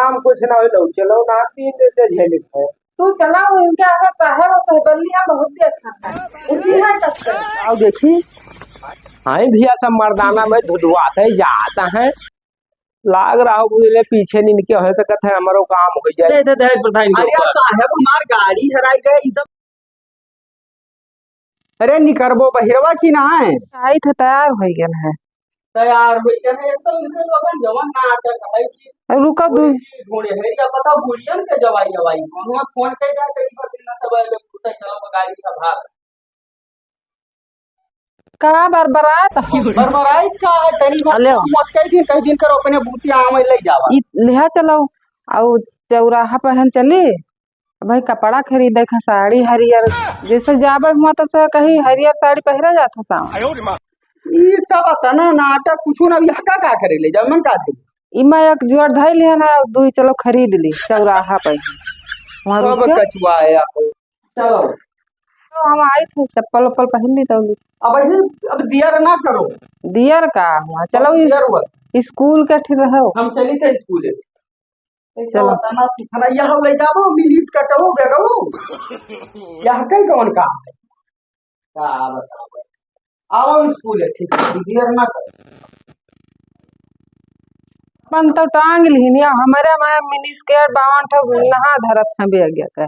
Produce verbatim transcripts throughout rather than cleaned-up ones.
काम कुछ ना होई, लौट चलो ना, तीन दिन से झेलित है। तू चला, वो इनके आगे साहेब और साहेबल्ली हम बहुत देखा है। उठी है कब से? आओ देखी, हाँ भैया, सब मर्दाना में धुधुआते जाता है। लाग रहा हो बुझले पीछे नहीं निकले, हो सकत है हमारो काम हो जाए। दे दे दहेज प्रथा इनके अरे ऊपर। साहेब, हमार गाड़ी हराई गए, ई सब। अरे निकरबो बहिरवा की ना है? आई थे, तैयार हो गए है। तैयार हो गए है, तो इनके लोगन जवन नाटक है कि अब रुका दू। कोई चीज ढूंढे है, या पता बुढ़ियन के जवाई जवाई। वहाँ फोन के जाए, कहीं पर दिन ना तब लोग उठे, चलो गाड़ी का भाग। का बरबरात हो? बरबराई का है, तनी भर अले। मस्कई दिन, कई दिन करो, अपने बूती आवे ले जावा। ई लिहा चलो, आउ चौराहा पर हम चली, भाई कपड़ा खरीदे का, साड़ी हरियर, जैसे जाबे हुआ तो से कही हरियर साड़ी पहिरा जात हो सावन। ई सब अतना नाटक, कुछ ना, यहाँ का, का करे ले जाओ, मन का दे। ई मैं एक जोड़ धई लिया ना, दुई चलो खरीद ली चौराहा पे। वहाँ रुक सब के। कछुआ है आप। चलो। तो हम आई थे, चप्पल उप्पल पहन ली तो। अब ऐसे, अब दियर ना करो। दियर का हुआ? चलो, अब इस-, दियर हुआ। स्कूल के ठीक रहो। हम चली थे स्कूल। चलो। तना सुथरा यहाँ ले जाबो, मिलिस कटो, बेगो। यहाँ कई कौन काम है? का बताओ? आओ स्कूल है, ठीक है, दियर ना करो। अपन तो टांग लिहिन, या हमारे माया मिनी स्केट बावन ठो नहा धरत हैं बेगिया के।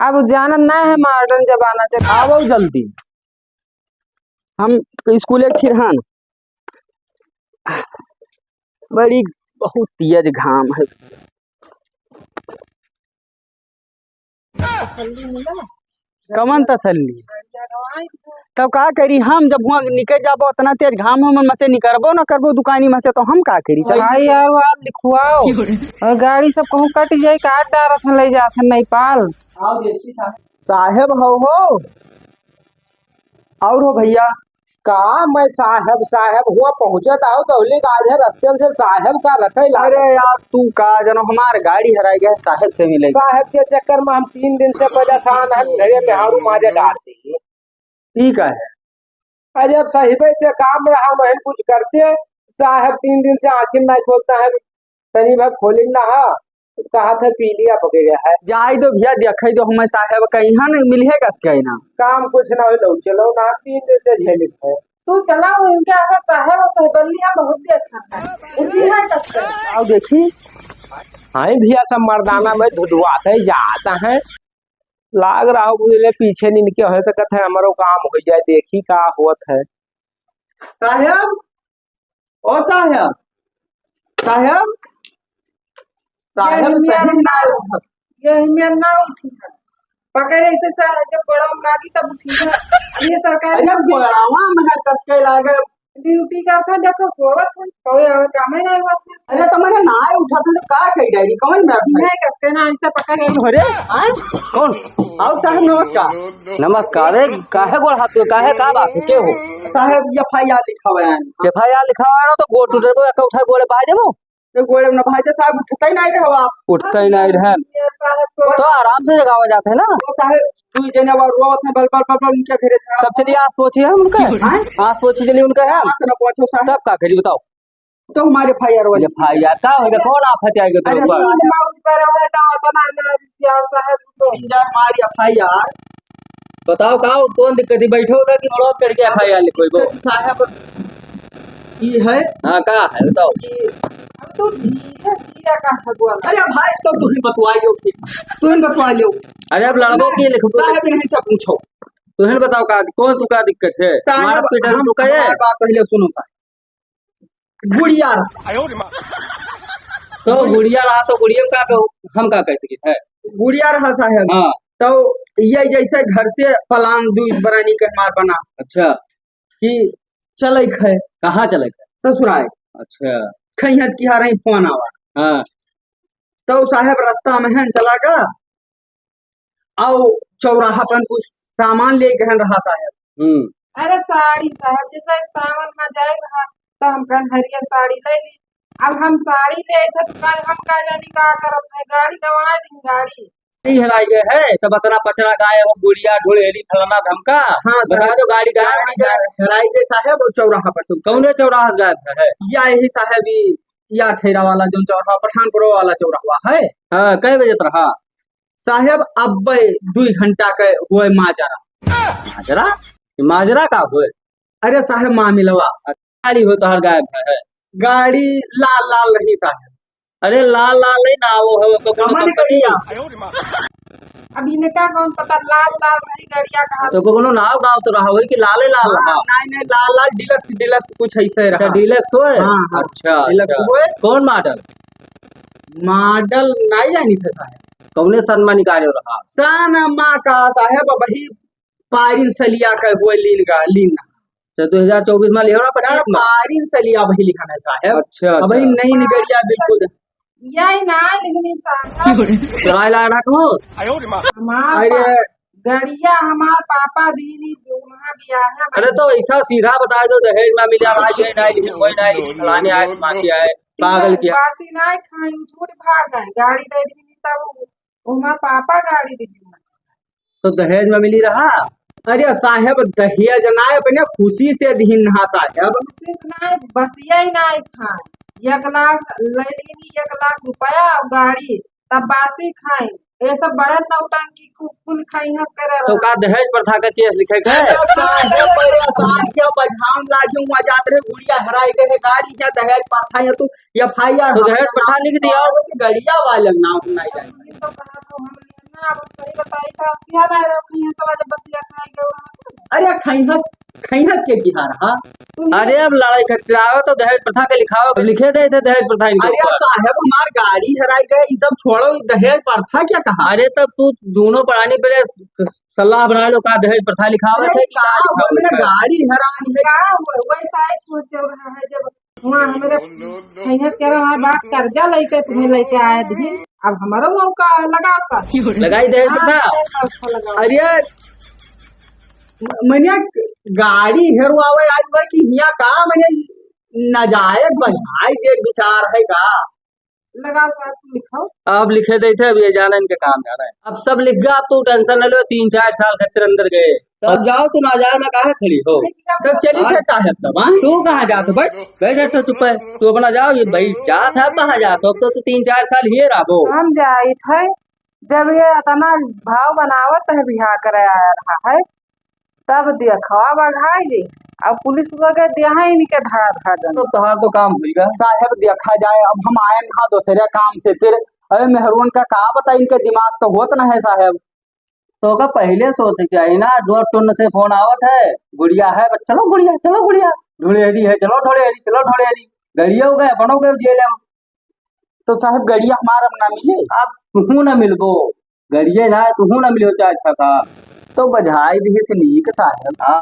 अब जानत ना है मॉडर्न जमाना से। आवो जल्दी, हम स्कूल एक ठिरहान। बड़ी बहुत तेज घाम है। कमन तसल्ली? तब का करी हम, जब हुआ निकल जाबो, उतना तेज घाम हो, मन मचे निकरबो न करबो दुकानी मचे, तो हम का करी? चल। भाई यार, वहाँ लिखवाओ और गाड़ी सब कहूँ कट जाए, काट डारत है, ले जात है नेपाल। साहेब हो, हो। और हो भैया, का मैं साहेब, साहेब हुआ पहुँचत आओ, दौली गाज है, रस्ते में से साहेब का रखे ला। अरे यार, तू का जनो, हमार गाड़ी हराई गया, साहेब से मिले। साहेब के चक्कर में हम तीन दिन से परेशान हैं, घरे में झाड़ू मारे डाल दी। ठीक है। अरे, अब साहेबे से काम रहा, हम कुछ करते, साहेब तीन दिन से आँखिन ना खोलता है, तनी भर खोलिन ना हा, कहा था पीलिया पके गया है। जाई दो भैया, देखई दो, हमें साहेब कहीं ना मिली है, कस के ना। काम कुछ ना होई, लौट चलो ना, तीन दिन से झेलित है। तू चला, उनके आगे साहेब और साहेबल्ली हम बहुत देखा है। उठी है कस के। आओ देखी। हाँ भैया, सब मर्दाना में धुधुआते जाता है। लाग रहा हो बुझले पीछे नहीं निकले, हो सकत है हमारो काम हो जाए, देखी का होत है। साहेब, ओ साहेब, साहेब, साहेब, ये सही ना उठत। ये हिम्मत ना उठी है। पकड़ ऐसे सा-, जब गोड़वा में लागी तब उठी है। अब ये सरकार अरे गोड़वा में है, कस के लागे। ड्यूटी का था, देखो, सोवत है, कोई और कामे नहीं हुआ था। अरे, तो मैंने ना उठा था, तो का कही डायरी, कौन मैं उठा? नहीं, कस के ना, ऐसे पकड़ है। अरे, आए? कौन? आओ साहेब, नमस्कार। नमस्कार। अरे, काहे गोड़ हाथ, काहे, का बात है, के हो? साहेब, FIR लिखा हुआ है। FIR लिखा हुआ है ना, तो गोड़ टूटे को, एक उठा गोड़े पा देबो। तो गोड़े में भाई, तो साहेब उठता ही नहीं रहे हो आप। उठता ही नहीं रहे। ये साहेब तो तो आराम से जगावा जाता है ना। वो साहेब, तू जने वो रोवत है, बल, बल, बल, बल, उनके घरे था। सब चलिए, आस पहुँची है उनका। हैं? आस पहुँची चलिए उनका है। आस न पहुँचो साहेब। तब का करी बताओ? तो हमारे FIR वाले। FIR का होगा? कौन आफत आएगा तो अरे, ऊपर? साहेब, हमारी FIR। बताओ का, कौन दिक्कत है? बैठो उधर कि बड़ो चढ़ के FIR लिखो इनको। साहेब, ई है हाँ, का है? बताओ। कि अब तू धीरे धीरे का है बोल। अरे भाई, तो तू ही बतवा लो फिर। तू ही बतवा लो। अरे अब लड़बो की लिखबो? साहेब, नहीं से पूछो। तू ही बताओ का, कौन तू का दिक्कत है? साहेब, मारत पीटत हम, तू का है? हमार बात पहले सुनो साहेब। गुड़िया रहा। तो गुड़िया रहा तो गुड़िया में का कहू? हम का कह सकित है? गुड़िया रहा साहेब। हाँ। तो ये जैसे घर से प्लान दू इस बरानी के हमार बना। अच्छा। कि चले खे। कहाँ चले खे? ससुराल। अच्छा। खैहस की हारे फोन आवा। हाँ। तो साहेब रास्ता में है चला गा। आओ चौराहा पर कुछ सामान ले गहन रहा साहेब। हम्म। अरे साड़ी साहेब, जैसे सावन में जाए रहा, तो हम कहन हरियर साड़ी ले ली। अब हम साड़ी ले थे, तो कल हम का जानी का करत है, गाड़ी गंवा दी गाड़ी। नहीं हराई गए है, तब अतना पचरा गाए हो, गुड़िया ढोलेली फलाना धमका। हाँ, बता साहेब। दो, गाड़ी गायब गाड़ी नहीं है। गायब, हराई गए साहेब, और चौराहा पर से। कौने चौराहा से गायब है? या यही साहेब, ई या ठेरा वाला जौन चौराहा, पठानपुर वाला चौराहा है। हाँ, कै बजत रहा? साहेब, अब्बे दुई घंटा के हुए माजरा। माजरा? ये माजरा का हुए? अरे साहेब, मामिलवा। गाड़ी हो तोहर गायब है। गाड़ी लाल लाल रही साहेब। अरे लाल लाल नहीं ना, वो है, वो कौनो कमन कंपनी। गड़िया। अब इनका कौन पता लाल लाल रही गड़िया कहाँ तो कौनो नाव गाँव तो रहा होई कि लाले लाल हाँ, रहा? नहीं, नहीं, लाल लाल डीलक्स, डीलक्स कुछ ऐसे अच्छा, रहा। डीलक्स होए? हाँ, हाँ, अच्छा, डीलक्स अच्छा। होए। कौन मॉडल? मॉडल नहीं जानी थे साहेब। कौने सन मा निकाले रहा? सन मा का साहेब, वही पारिन सलिया का हुए लीन का, लीन। तो दो हजार चउबीस मा लिहो ना, पच्चीस मा? पारिन सलिया वही लिखा है साहेब। अच्छा, अब वही अच्छा। नई निगड़िया बिल्कुल। यही ना लिखनी साहेब। चुराए ला रहा कहो? हमार अरे। पा-, गड़िया हमार पापा दीनी वहाँ बियाह में। अरे तो ऐसा सीधा बता दो, दहेज मा मिला, आज ये नहीं लिखी, कोई नहीं लिखी, फलाने आए, धमाके आए, पागल किया। बासी नहीं खाई, उठ उठ भाग गए, गाड़ी दे दीनी तब वो हमार पापा गाड़ी दीनी। तो दहेज मा मिली रहा? अरे साहेब, दहेज ना, अपने खुशी से दीन हा साहेब। खुशी से ना, बसिया ही ना खाए, एक लाख ले लेनी, एक लाख रुपया और गाड़ी, तब बासी खाए। ये सब बड़े नौटंकी कु-, कुल खइहस करे तो रहा। का दहेज प्रथा का केस लिखे के? अरे साहेब, परेशान क्या बजहान लागे, हुआ जात रहे, गुड़िया हराई गए, गाड़ी क्या दहेज प्रथा है, तू एफ आई आर तो दहेज प्रथा लिख दिया। कि गड़िया वाले नाम नहीं जाने। तो कहा तो हम ना, अब सही बताई था, क्या ना रखी है, सब आज बसिया खाए गए। अरे खइहस, खइहस के किहा रहा? अरे अब लड़ाई खातिर आओ तो दहेज प्रथा के लिखाओ, अब लिखे दे थे दहेज प्रथा इनके अरे ऊपर। साहेब, हमार गाड़ी हराई गए, ये सब छोड़ो, दहेज प्रथा क्या कहा? अरे तब तू दोनों प्राणी पहले स-, सलाह बना लो, का दहेज प्रथा लिखावे अरे थे कि का का लिखावे अपने थे? गाड़ी हरानी है। का हुआ? वैसा ही सोच रहा है, जब वहाँ हमारे भैया कह रहा है, "बाप कर्जा लेके तुम्हें लेके आए थे, अब हमारा मौका है, लगाओ साथ।" लगाई दहेज हाँ, प्रथा। दहेज प्रथा लगाओ। अरे म-, मने गाड़ी हेरवावे आज भाई कि हिया का मने नाजायज बजाय के विचार है का? लगाओ साहब, तुम लिखाओ। अब लिखे देते, अब ये जाना इनके काम जाना है। अब सब लिख गया, अब तू टेंशन न लो, तीन चार साल खातिर अंदर गए। तो अब जाओ, तू ना जाए, मैं काहे खड़ी हो? नहीं, तब चली हाँ। थे साहब, तब, हाँ? तू कहाँ जात हो? बैठ, बैठ, बैठ, चुप है। तू अपना जाओ, ये भाई जात है, अब कहाँ जात हो? अब तो तू तीन चार साल ही रहो। हम जाइत है, जब ये इतना भाव बनावत है, बिहा करे आया रहा है, तब देखवा बघाई जी, अब पुलिस वगैरह देहा इनके धरा धरा दन। तो तोहार तो काम होइगा। साहेब, देखा जाए, अब हम आए ना दूसरे काम से, फिर अरे मेहरुअन का का बताई, इनके दिमाग तो होत ना है साहेब। तो का पहले सोचे चाहिए ना, जो टुन्न से फोन आवत है, गुड़िया है, बस चलो गुड़िया, चलो गुड़िया, ढोड़ेरी है, चलो ढोड़ेरी, चलो ढोड़ेरी, गड़िया हो गए, अपनो गए जेल में। तो साहेब, गड़िया हमार अब ना मिले? अब तुहू ना मिलबो, गड़िया ना, तुहू ना मिलो, चाहे अच्छा था। तो बजाय दिहे से नीक साहेब। हाँ,